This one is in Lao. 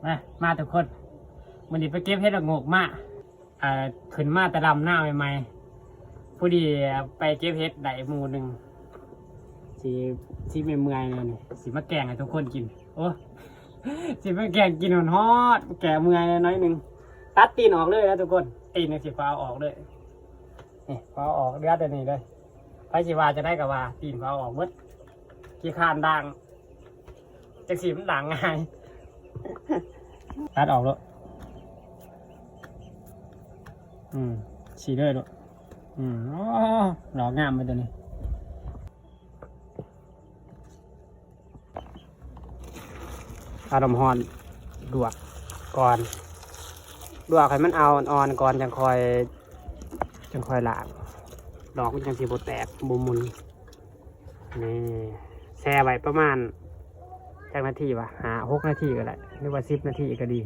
ມາ ມາທຸກຄົນ ມື້ນີ້ໄປເກັບເຫັດລະໂງກມາ ອ່າ ຂຶ້ນມາແຕ່ລຳນາໃໝ່ໆ ພໍດີໄປເກັບເຫັດໄດ້ໝູ່ໜຶ່ງ ຊິ ຊິເມື່ອຍໆແນວນີ້ ຊິມາແກງໃຫ້ທຸກຄົນກິນ. ໂອ້ ຊິມາແກງກິນຮ້ອນໆ ແກ້ເມື່ອຍໜ້ອຍໜຶ່ງ. ຕັດຕີນອອກເລີຍນະທຸກຄົນ ຕີນນີ້ຊິຂໍເອົາອອກເລີຍ ນີ້ ຂໍເອົາອອກ ເຫຼືອແຕ່ນີ້ເລີຍ. ໃຜຊິວ່າຈັ່ງໃດກໍວ່າ ຕີນຂໍເອົາອອກເບິດ ຂີ້ຄ້ານດາງ. ຈັກຊິມັນດາງງ່າຍ ຕັດອອກໂລດ. ອືມ ຊີ້ເລີຍໂລດ. ອືມ ໂອ້ ດອກງາມເລີຍໂຕນີ້. ເອົານ້ຳຮ້ອນລວກກ່ອນ ລວກໃຫ້ມັນອ່ອນໆກ່ອນ ຈັ່ງຄ່ອຍ ຈັ່ງຄ່ອຍລ້າງ ດອກມັນຈັ່ງຊິບໍ່ແຕກບໍ່ໝຸ່ນ. ນີ້ ແຊ່ໄວ້ປະມານຈັກນາທີວະ ຫ້າຫົກນາທີກໍໄດ້ ຫຼືວ່າສິບນາທີກໍດີ.